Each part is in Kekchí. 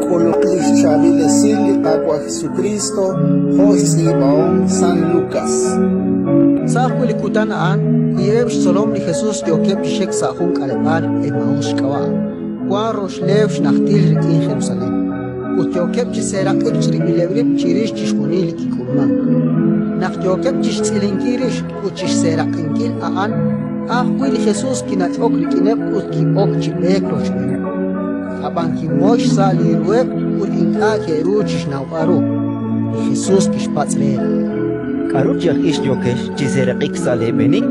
K'uluq li xchaab'il esil li Qaawa' Jesukriist jo' xtz'iib'ahom San Lukas. Sa' ajwi' li kutan a'an, wiib'eb' xtzolom li Jesus yookeb' chi xik sa' jun k'aleb'aal Emaús xk'ab'a', wank roxleew xnajtil rik'in Jerusalén, ut yookeb' chi seeraq'ik chirib'ileb' rib' chirix chixjunil li kik'ulmank. Naq yookeb' chi xtz'ilinkil rix ut chi xseeraq'inkil a'an, ajwi' li Jesus kinach'ok rik'ineb' ut ki'ok chi b'eek rochb'eeneb'. Ab'an kimoy xsa' li ruheb' ut ink'a' ke'ru chi xnawb'al ru. Li Jesus kixpatz' reheb': K'aru chi aj ix yookex chi seeraq'ik sa' leeb'eenik?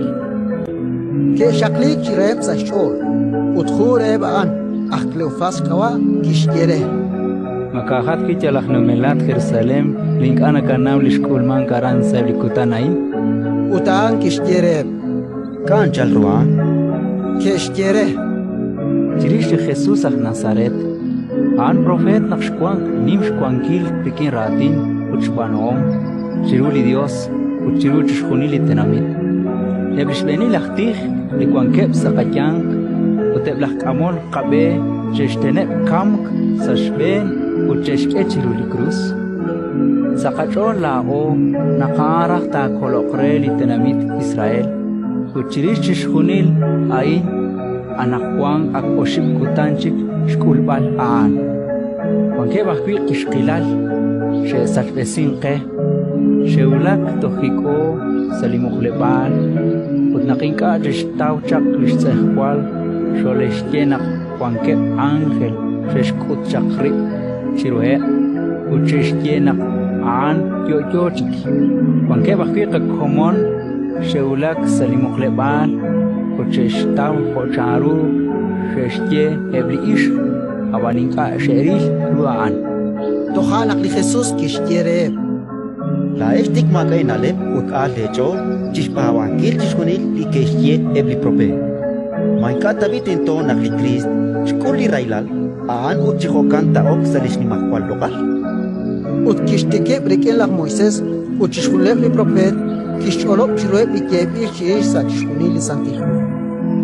Ke'xaqliik chireheb' sa' xch'ool, ut jun reheb' a'an, aj Kleofás xk'ab'a', kixye re: Ma ka'ajat wi' yal aj numelat Jerusalén li ink'a' nakanaw li xk'ulmank aran sa'eb' li kutan a'in? Ut a'an kixye reheb': K'a' anchal ru a'an? Ke'xye re: Chirix li Jesus aj Nazaret. A'an propeet naq xwank nim xwankil rik'in raatin ut xb'aanuhom chiru li Yos ut chiru chixjunil li tenamit. Eb' li xb'eenil aj tij li wankeb' sa' qayanq ut eb' laj k'amol qab'e xe'xteneb' kamk sa' xb'een ut xe'xk'e chiru li krus. Sa' qach'ool laa'o naq a'an raj taakoloq re li tenamit Israel, ut chirix chixjunil a'in anaqwan ak oxib' kutan chik xk'ulb'al a'an. Wankeb' ajwi' qixqilal xe'sachb'esink qe, xe'wulak toj hik'ho sa' li muqleb'aal, ut naq ink'a' xe'xtaw chaq li xtz'ejwal, xole'xye naq wankeb' ánjel xe'xk'ut chaq rib' chiruheb' ut xe'xye naq a'an yo'yo chik. Wankeb' ajwi' qakomon xe'wulak sa' li muqleb'aal ut xe'xtaw jo' chanru xe'xye eb' li ixq, ab'an ink'a' xe'ril ru a'an. Toja' naq li Jesus kixye reheb': Laa'ex tik maak'a' eena'leb' ut aal leech'ool chi xpaab'ankil chixjunil li ke'xye eb' li propeet. Ma ink'a' tab'i' tento naq li Kriist xk'ul li rahilal a'an ut chi jo'kan taa'ok sa' li xnimajwal loq'al? Ut kixtikib' rik'in laj Moisés ut chixjunileb' li propeet, kixch'olob' chiruheb' li yeeb'il chirix sa' chixjunil li Santil Hu.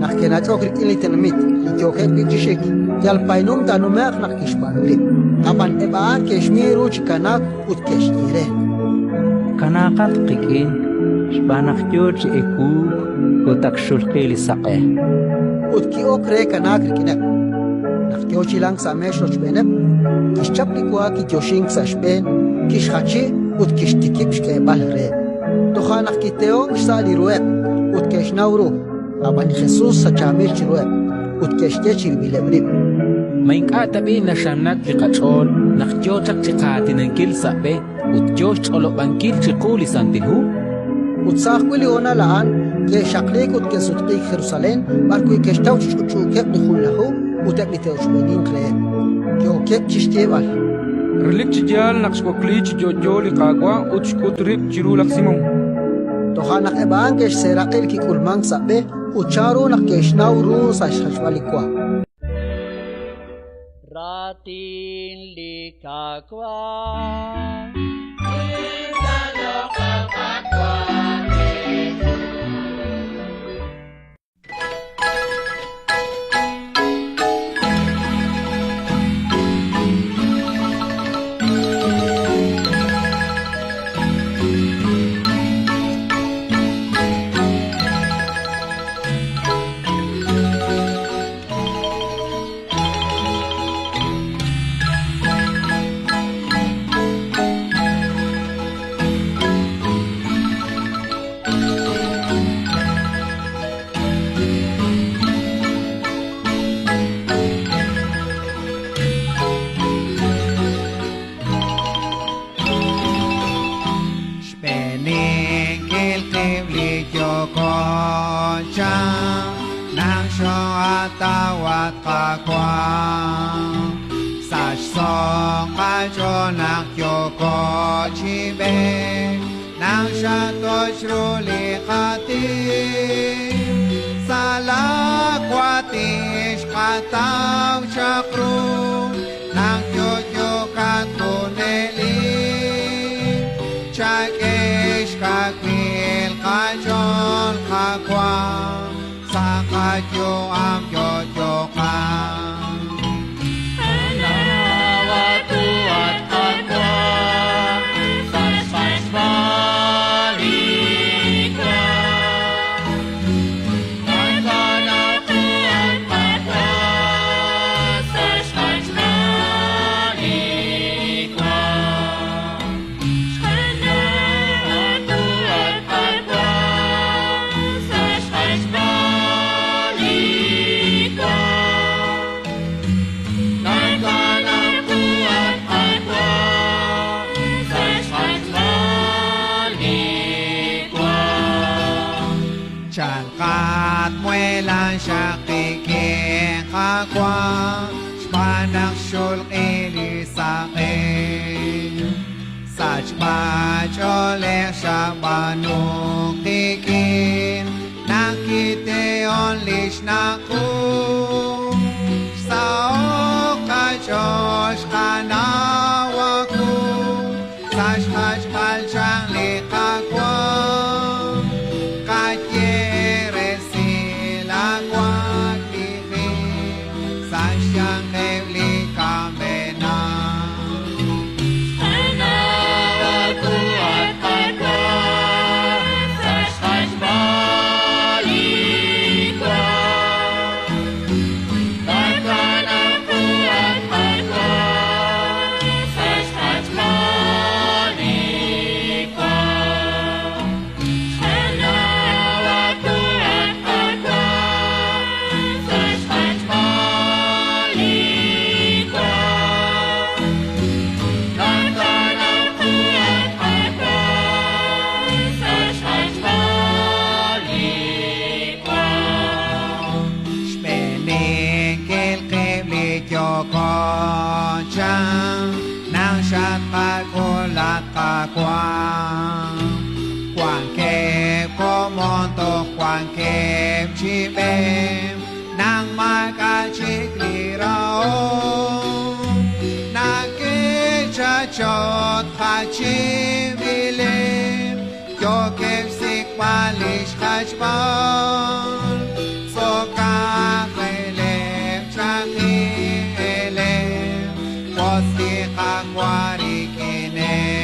Naq ke'nach'ok rik'in li tenamit li yookeb' wi' chi xik, yal paynum taanume'q naq kixb'aanu rib'. Ab'an eb' a'an ke'xmin ru chi kanaak ut ke'xye re: Kanaaqat qik'in xb'aan naq yo chi ewuuk ut ak xxulq'i li saq'e. Ut ki'ok re kanaak rik'ineb'. Naq yo chi hilank sa' meex rochb'eeneb', kixchap li wa, kiyoxink sa' xb'een, kixjachi ut kixtikib' xk'eeb'al reheb'. Toja' naq kitehonk xsa' li ruheb' ut ke'xnaw ru. Ab'an li Jesus sachaamil chiruheb' ut ke'xye chirib'ileb' rib': Ma ink'a' tab'i' naxamnak li qach'ool naq yo chaq chi qaatinankil sa' b'e ut yo xch'olob'ankil chiqu li Santil Hu? Ut sa' ajwi' li honal a'an ke'xaqliik ut ke'sutq'iik Jerusalén, b'arwi' ke'xtaw chi ch'utch'uukeb' li Junlaju ut eb' li te'ochb'eeninq reheb'. Yookeb' chi xyeeb'al: Relik chi yaal naq xwakliik chi yo'yo li Qaawa' ut xk'ut rib' chiru laj Simón. Toja' naq eb' a'an ke'xseeraq'i li kik'ulmank sa' b'e ut chanru naq ke'xnaw ru sa' xjachb'al li wa. Raatin li Qaawa'. Xb'eeninkil qib' li yooko chaq naq xoo'atawat Qaawa'. Sa' xsok qach'ool naq yooko chi b'eek, naq xatoch ru li qatij. Sa' laa waatin xqataw chaq ru naq yo'yokat junelik. Chak'e xkawil qach'ool, Qaawa', sa' qayu'am yo'yoqat. Helan xaq qik'in Qaawa', xb'aan naq xulq'i li saq'e. Sachb'ach'oolej xab'aanu qik'in, naq kitehon li xnaq' qu. Xsaho'k qach'ool xqanaw aawu, sa' xjachb'al chaq li Qaawa'. Qaye resil aawakliji sa' xyanqeb' li kamenaq. Xb'eeninkil qib' li yooko chaq, naq xatqak'ul at Qaawa'. Wankeb' komon toj wankeb' chi b'e, naq maak'a' chik li rahom. Nake'chachot jachinb'ileb', yookeb' xsik'b'al li xjachb'al. Tz'okajileb' chaqi'eleb', wotz li Qaawa' rik'ineb'.